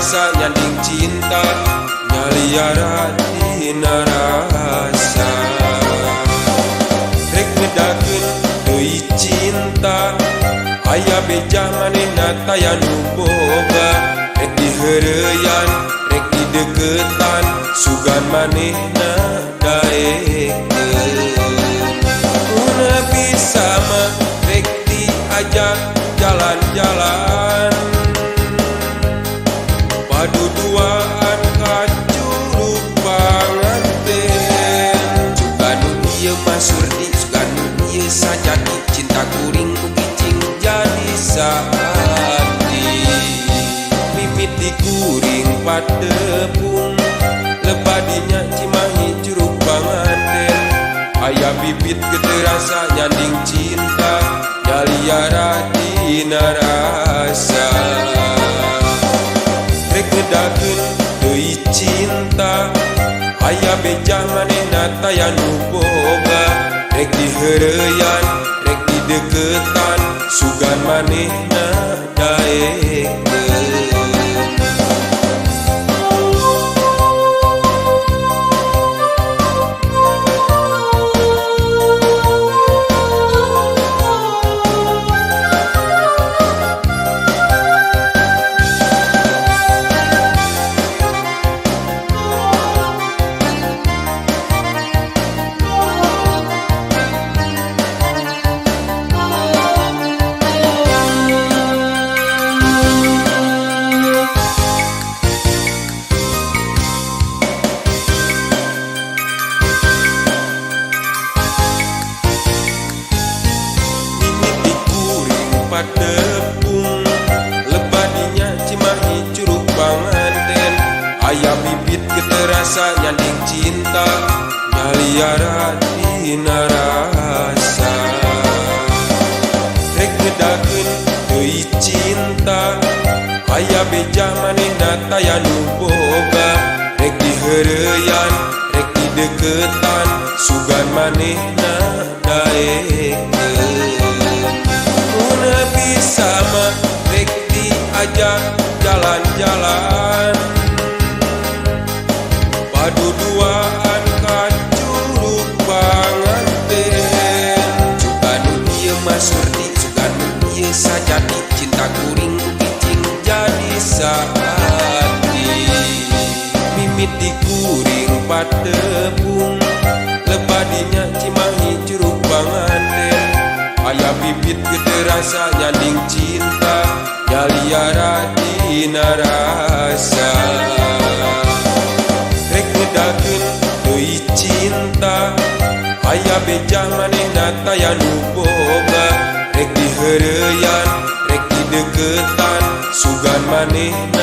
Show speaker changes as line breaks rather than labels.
rasa nyanding cinta nyaliara dina rasa. Rek ngedakeun deui cinta aya beja manehna taya nu boga. Rek diheureuyan rek dideukeutan sugan manehna daekeun. Mun bisa mah rek diajak jalan-jalan paduduaan ka Curug Panganten. Sugan nu ieu mah surdi, sugan nu ieu sajati, cinta kuring mugi cing jadi saati. Mimiti kuring patepung lebadinya Cimahi Curug Panganten. Aya bibit gede rasa nyanding cinta nyaliara dina rasa. Rek ngedakeun deui cinta aya beja manehna taya nu boga. Rek diheureuyan rek dideuketan sugan manehna daekeun. Patepung lebadinya Cimahi Curug Panganten. Aya bibit gede rasa nyanding cinta nyaliara dina rasa. Rek ngedakeun deui cinta aya beja manehna taya nu boga. Rek diheureuyan rek dideuketan sugan manehna daekeun. Mun bisa mah rek diajak jalan-jalan paduduaan ka Curug Panganten. Sugan nu ieu mah surdi, sugan nu ieu sajati, cinta kuring mugi cing jadi saati. Mimiti kuring patepung lebadinya Cimahi Curug Panganten. Aya bibit gede rasa nyanding cinta nyaliara dina rasa. Rek ngedakeun deui cinta aya beja manehna taya nu boga. Rek diheureuyan rek dideuketan sugan manehna